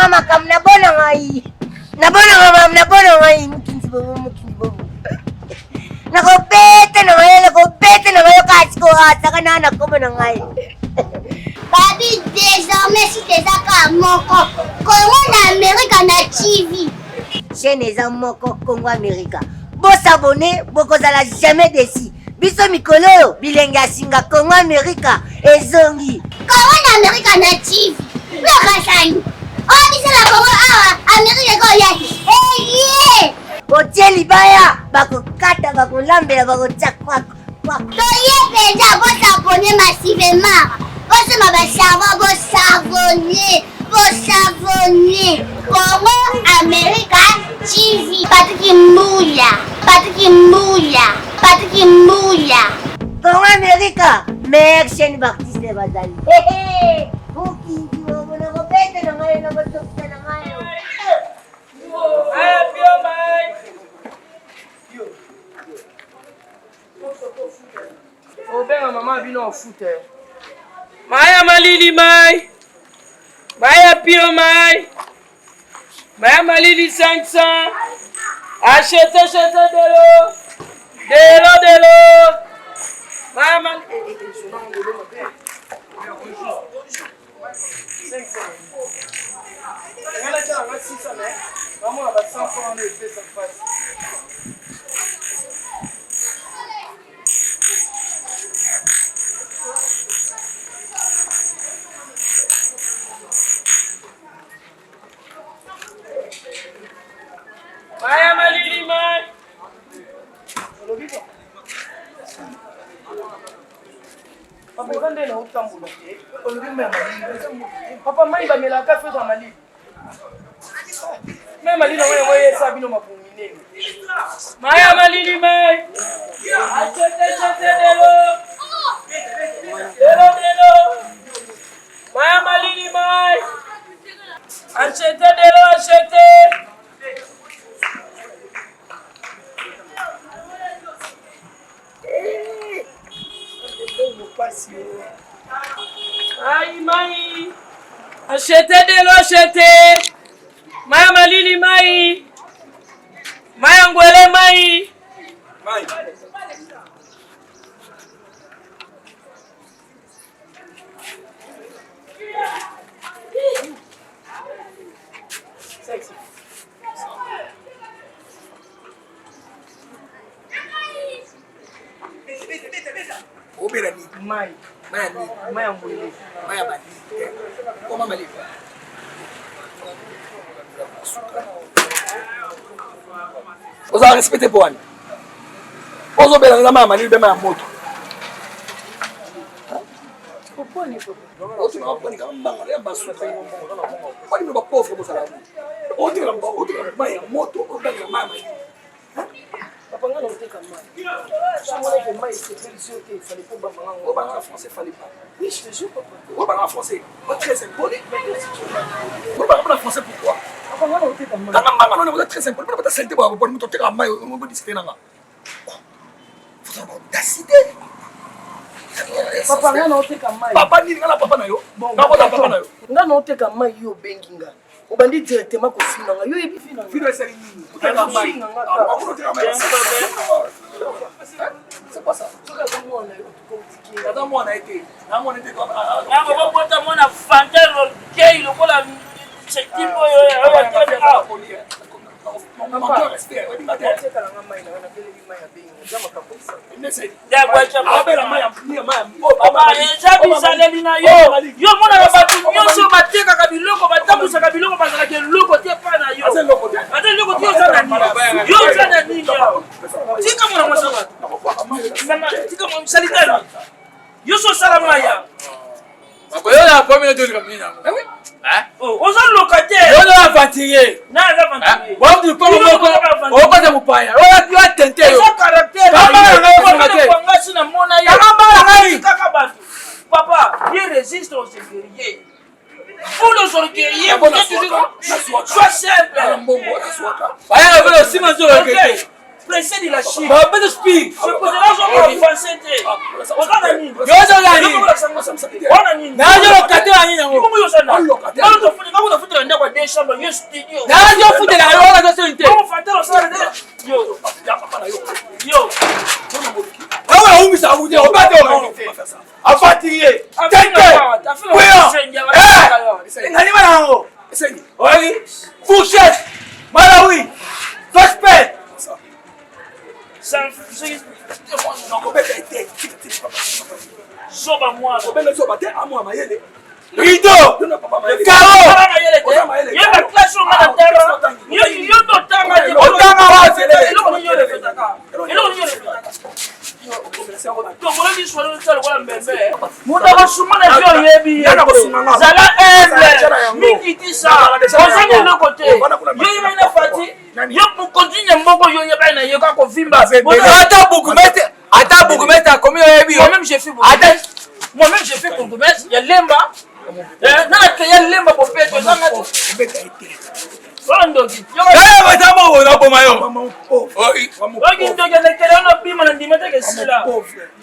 nga makambo na bona ngai. Na bona nga makambo na bona ngai mukinzi bobo mukinzi bobo. Nakobeta na ngai nakobeta na ngai kasi ko ataka na na kombo na ngai. Babi désormais si eza kaka moko Congo na Amerika na TV. Chaîne eza moko Congo Amerika. Bosabone bokozala jamais déçu. Biso mikolo oyo bilenge ya singa Congo Amerika ezongi. Congo na Amerika na TV. Lokasani. Oyo biso na Congo awa Amerika ekoya te. Eye! Otie libaya bakokata bakolambela bakotia kwako kwako. Toye mpenza bosabone massivement. Bosomba ba savon bosavone. Bosavone. Congo Amerika TV. Patrick Mbuya. Patrick Mbuya. Patrick Mbuya. Congo Amerika meilleure chaîne b'artiste bazali. Mokinzi bobo nakobeta na ngai nakotokisa na ngai. Obenga mama bino ofuta. Maya malili mai. Maya pio mai. Maya malili 500. Achetez, achetez de l'eau. De l'eau, de l'eau. Maya malili. Eh, eh, eh, 500. Ngala tala nga 600 mais bamona ba 100 francs wana epesa mpasi. Maya malili mai. Olobi ko? Papa oza nde na otambola te olobi mai ya malili papa mai bamelaka fo ezala malili mai malili yango yango eyesa bino mabumu minene mai ya malili mai acetecete lelo lelo lelo mai ya malili mai achete lelo achete Mai mai. Achete de l'eau, achete. Mai ya malili mai. Mai ya ngwele mai. Mai. Sexy. Obela nini? Mai. Mai ya nini? Mai ya ngwele. Mai ya malili. Koma malili. Oza respecte po wani? Ozobela na mai ya malili be mai ya moto. Wani ba pauvre bozala. Otikala mai ya moto, obela mai ya malili. Papa nga na oteka mai. Soki monaki mai esepelisi yo te, fallait pas obamba nga ngo. Obanga na français fallait pas. Oui, je te jure papa. Obanga na français. Pas très impoli. Obanga na français pourquoi? Papa nga na oteka mai. Kanga mbanga nona oza très impoli. Bana bata saleté ba ba moto oteka mai omo discuter na nga. Faut avoir audacité. Papa nga na oteka mai. Papa nini nga na papa na yo? Nga kota papa na yo. Nga na oteka mai yo obengi nga. Obandi directement kofinga nga. Yo yebi finga nga. Fino esali nini? Oteka mai. Oteka mai. C'est quoi ça? Soki aza mwana yo otikeli. Aza mwana ye te. Na mwana te. Nakokobota mwana fanta lokei lokola type oyo oyo atelemi awa. Eza bizaleli na yo. Yo omonaka bato nyonso batekaka biloko batambwisaka biloko bazalaka eloko te epai na yo. Aza eloko te oza na nini? Yo oza na nini awa? Tika mwana mwasi wa bato. Mama, tika mwana salite. Yo so osala maya. Oyo komi to likambo nini yango? Eh? Oh, oza locataire. Yo na aventurier. Na aza aventurier. Bo du kongo moko. Okota mopaya. Oyo yo atente yo. Eza caractère. Kamba na ngai ofunga te. Kanga si na mona yo. Kanga na ngai. Kaka bato. Papa, ye résiste aux guerriers. Vous les orgueilleux, vous êtes toujours. Sois simple. Baya na sima nzo Ok. Pressé de la Chine. Ba beta speed. C'est pour cela que je français te. Oza na nini? Yo oza na nini? Wana nini? Na yo locataire ya nini yango? Bongo yo oza na. Nga tofutela ndako ya deux chambre yo studio. Na yo futela yo wana zo te. Bongo fantel osala te. Yo. Yo. Awa umisa uje obate o. Aventurier. Tete. Kuya. Eh. Ngani bana yango. Oyi. Fourchette. Malawi. Gospel. Zoba mwana. Obenge zoba te amwa mayele. Rideau. Carreau. Ye ba classe oyo nga na tanga. Yo yo ndo tanga te. Otanga wapi? Eloko nini yo refetaka? Eloko nini yo refetaka? Tongolo miso wana osala lokola mbembe. Moto akosunga na vie oyebi ye. Zala humble. Mikitisa. Ozangi eloko te. Yo oyebaki na Fati. Yo mokonzi ya mboko yo oyebaki na ye kaka kovimba. Ata bourgmestre, ata bourgmestre akomi oyebi yo. Moi-même j'ai fait bourgmestre. Moi-même j'ai fait bourgmestre ya Lemba. Nana ya Lemba bopeto ezanga te. Oyo ndoki. Baza bongo naboma yo. Oki ndoki alekela yo nobima na ndima teke esila.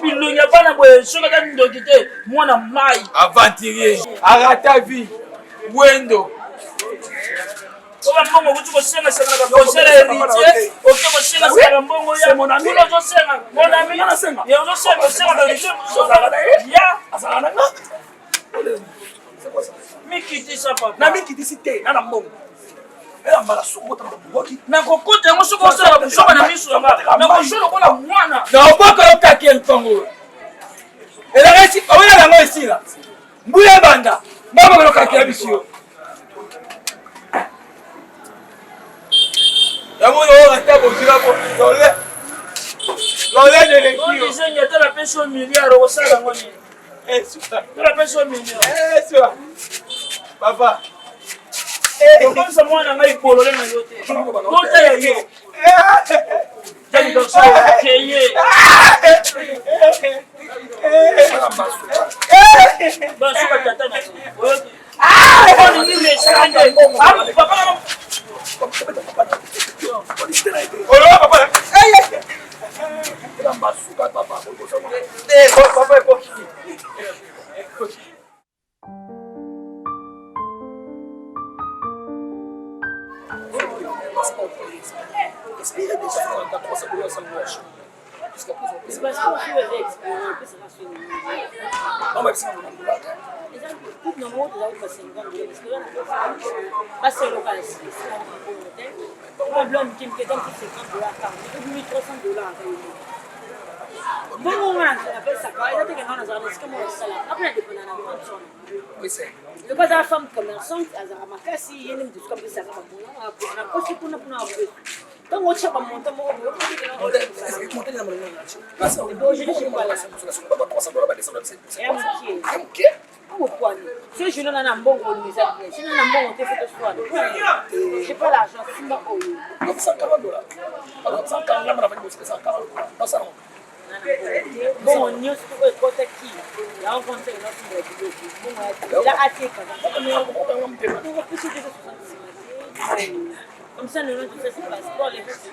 Bilongi ya bana boye soki ata ndoki te mwana mai. Aventurier. Arata vie. Wendo. Oba mbongo okuti kosenga senga na baconseil ya héritier oke kosenga senga na mbongo ya kuna ozosenga mon ami ye ozosenga osenga na héritier ya mikitisa papa na mikitisi te na na mbongo ela mbala suku botama boki nakokota yango soki osala buzoba na miso yanga nakozwa lokola mwana na obwaka yo kaki ya lupango elaka oyaka yango esila mbuya ebanda mbabaka lokaki ya biso yo yango oyo ata bozila bo lole lole neleki yo ata napesi yo milliard okosala yango nini napesi yo million papa okomisa mwana ngai bolole na yo te tota ya yo keye basuka tata na yo olingi respect papa. Bongo nga napesaka eza teke nga nazalaka na esika moko nasala nga mpe na dependa na grande sœur. Lokola aza femme commerçante azalaka makasi ye nde moto suka apesaka bamontant nakosi kuna kuna apesa ntango otya bamontant moko boye okwani so jino na na mbongo olingi eza bien sino na mbongo te foto swana j'ai pas l'argent simba oyo mbongo nyonso oyo ekotaki yango conseil naotinda biloko mbongo ya ateka comme ça le nom tout ça c'est passeport les restes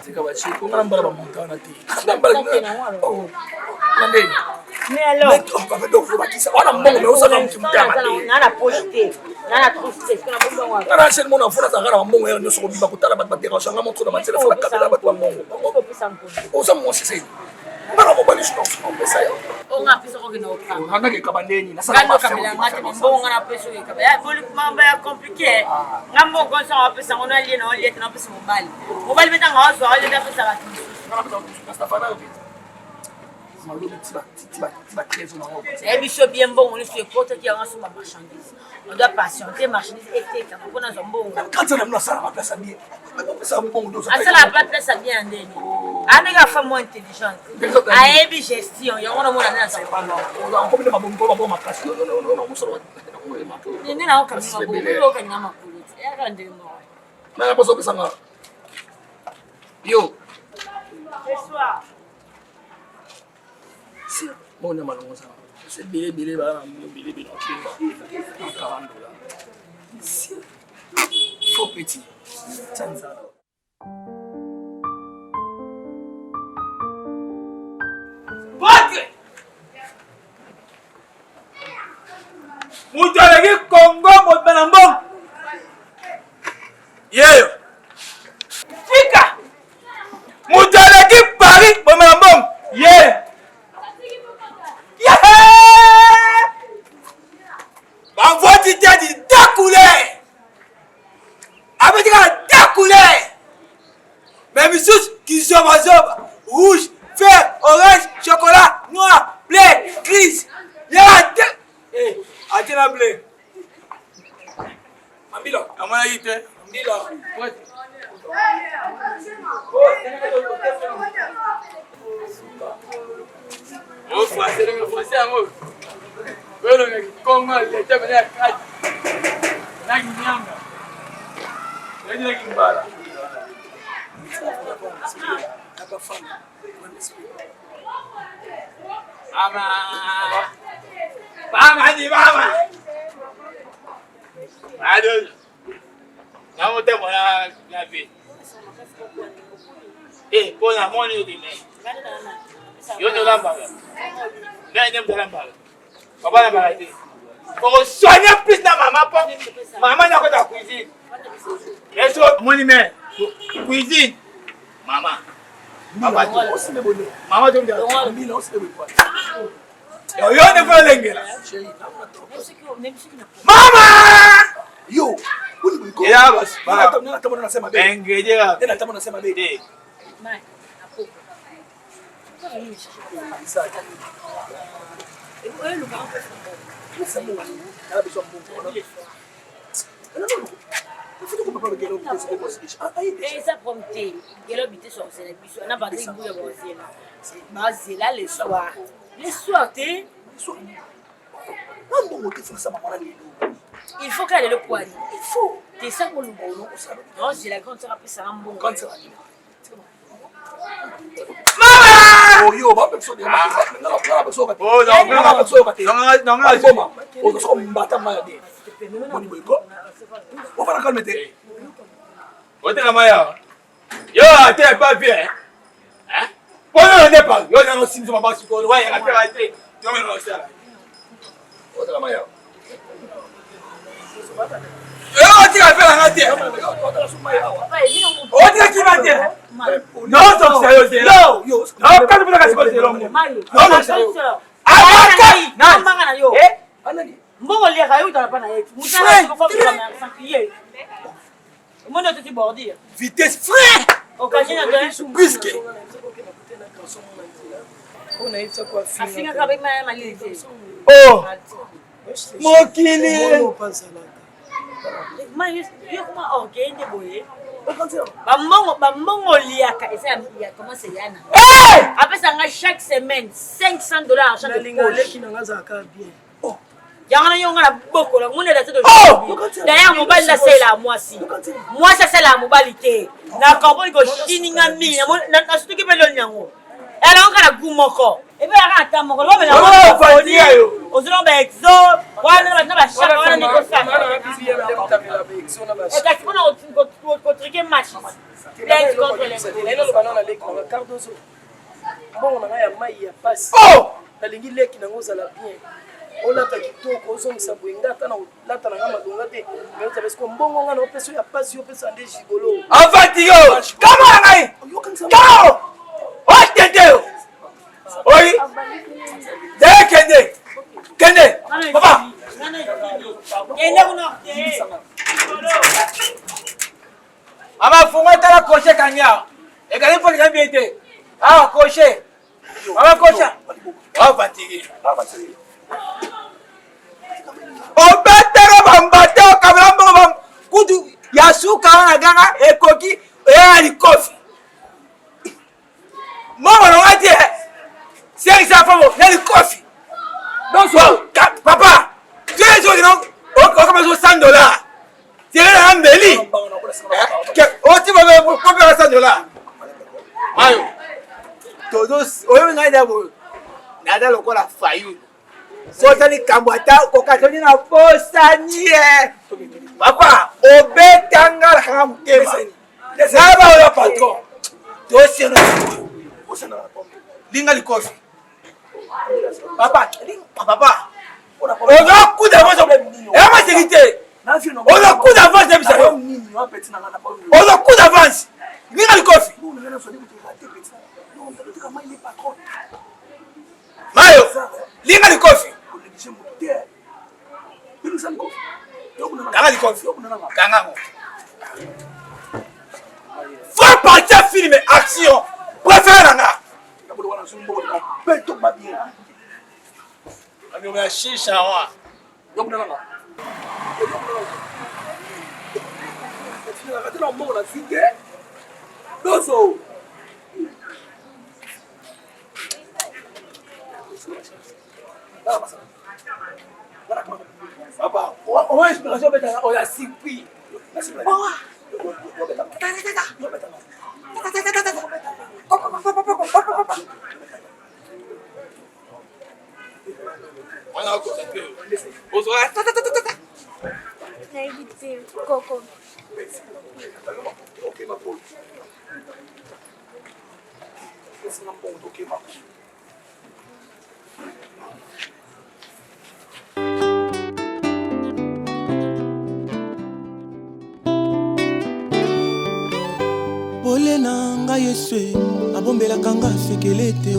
tika bacheko nga na mbala bamonta wana te na ndeni wana mbongo me osaka motu motema te nga na chaine mona fona azalaka na bambongo ya nyonso kobima kotala bato baderange nga motro na banzela fona kabela bato bambongo oza mwasi seni nga na mobali opesa yo ngandaki ekaba ndeni nasalambongo napesa ekaba ya compliqué nga mbongo nso apesa ngo nalie na olie te napesa mobali mobali mpe ntango azwa olie te apesa bato mosusu nayebi so bien mbongo nyonso ekotaki yango asomba marchandise on doit patienter marchandise etekama mpo nazwa mbongo asalaka pa place ya bien ya ndeni andenge afa mwa intelligente ayebi gestion yango namona nde nde naokaninga makolo te eyaka ndenge moko nana poso opesanga yo bona malongo ozala ebele ebele baa na ebele ebele okemba na 40 dollars faux petit tia nzala. Zoba zoba. Rouge, vert, orange, chocolat, noir, bleu, gris. Ya te. Eh, atie na bleu. Mambila. Amonaki te. Mambila. O français, le français yango. Oyo na Kongo, leta bana ya kati. Na kinyanga. Na kimbala. Mama. Mama di mama. Ado. Na motema na na vie. Eh, mpo na moni yo dime. Yo nde olambaka. Ngai nde moto alambaka. Papa alambaka te. Okosoigne plus na mama mpo mama nde akota cuisine. Eso moni me cuisine mama. Papa te. Mama te. Yo nde fo olengela. Mama! Yo! Ya basi. Ingredient. Te. Eza problème te elobi te sorcela biso na bato mbuya bazela bazela le soir le soir te. Mbongo te fo nasala mwana lelo. Il faut kaka lelo poani. Il faut. Te sa koluka ozela grande sœur apesaka mbongo. Grande sœur akima. Mama! Oyo ba pekso de nga nga pekso ka. Oh non, nga pekso ka te. Non nga boma. Ozo so mbata ma de. Boni boy ko. O fana calme te. Oteka maya. Yo ate pas bien. Hein? Pona nde pa. Yo na simso mama sikoyo. Wa ya te te. Yo na osala. Oteka maya. Yo otika pe na te. Otika kima te. Non so sérieux zela. Yo. Non kati pona kasi ko zela ngo. Non so sérieux. Abaka na na yo. Eh? Anani. Mbongo liaka yo utala pa na ye. Mutala ko fa ye. Omoni ototi bordure. Vitesse frein. Okanye na te. Puisque Afingaka be maya malili te. Oh. Mokili. Yo koma orgueil nde boye. Bambongo bambongo liaka eza ya comment c'est yana. Apesa nga chaque semaine 500 dollars chaque poche. Nanga azalaka bien. Yango na yo nga na bokola moni elati d'ailleurs mobali nde asalelaka mwasi, mwasi asalelaka mobali te. Na comprendre koshini nga mingi nasutuki mpe loni yango elango kaka na gu moko ebelaka ata moko ozolonga ba exo wana na bashaka wana nde kosala kasi mpona kotrike match plainte contre les mbongo na ngai ya mai ya pasi. Nalingi leki nango ozala bien, olata kitoko, ozongisa boye. Nga ata na olata na nga malonga te, mais ozala siko mbongo nga na opesa ya pasi, opesa nde gigolo. Avanti yo. Kama na ngai. Kao. Otete yo. Oyi. Deye kende. Kende. Papa. Kende kuna te. Mama funga tala crochet kanya. Ekali mpo ekali bien te. Ah crochet. Mama crochet. Avanti. Obetaka bambata okabela mbongo ba kutu ya suka wana ganga ekoki eya likofi. Mbongo na nga te. Sengisa famo na likofi. Donc papa, tu es okama zo 100 dollars. Tire na mbeli. Oti ba kopela 100 dollars. Ayo. Tozo oyo ngai na boyo. Naza lokola Fayulu. Soki likambo ata kokatoni na posani ye. Papa, obetanga kanga motema. Ngai ba oyo patron. Toseno. Linga likofi. Papa, papa. Oza coup d'avance. Eya maseki te. Oza coup d'avance yebisa yo. Oza coup d'avance. Linga likofi. Mayo, linga likofi. Kanga likofi. Kanga ngo. Faut partir film action. Préféré na nga. Beto babien. Abio ya shisha wa. Dozo. Papa, owa inspiration obetaka oyo asikwi. Wana okosa te. Ozwa ta ta ta ta ta. Nayebi te koko. Pole na ngai Yesu abombelaka nga sekele te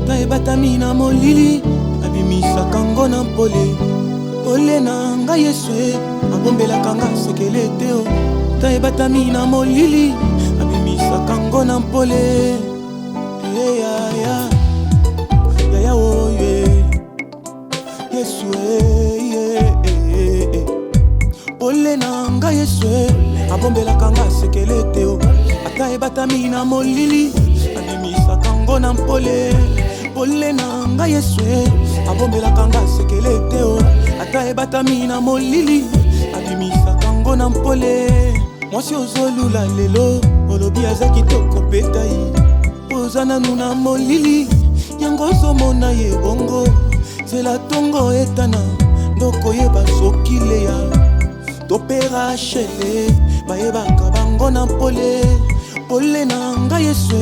ta ebatami na molili abimisaka ngo na mpole. Pole na ngai Yesu abombelaka nga sekele te ta ebatami na molili abimisaka ngo na mpole. Eyaya yaya oye Yesu eh, eh. Pole na ngai Yesu abombelaka nga sekele te ata ebatami na molili abimisaka ngo na mpole. Pole na ngai Yesu abombelaka nga sekele te ata ebatami na molili abimisaka ngo na mpole. Mwasi ozolula lelo olobi aza kitoko petai oza nanu na molili yango ozomona ye bongo. Nzela ntongo etana ndokoyeba soki leya to mpe rachele bayebaka bango na mpole. Pole na ngai Yesu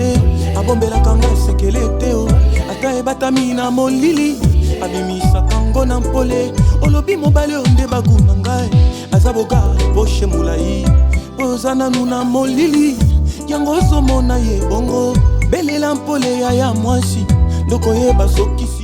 abombelaka nga sekele te ata ebatami na molili abimisaka ngo na mpole. Olobi mobali oyo nde bagu na ngai aza boga poshe molai oza nanu na molili yango ozomona ye bongo. Belela mpole yaya mwasi ndokoyeba soki.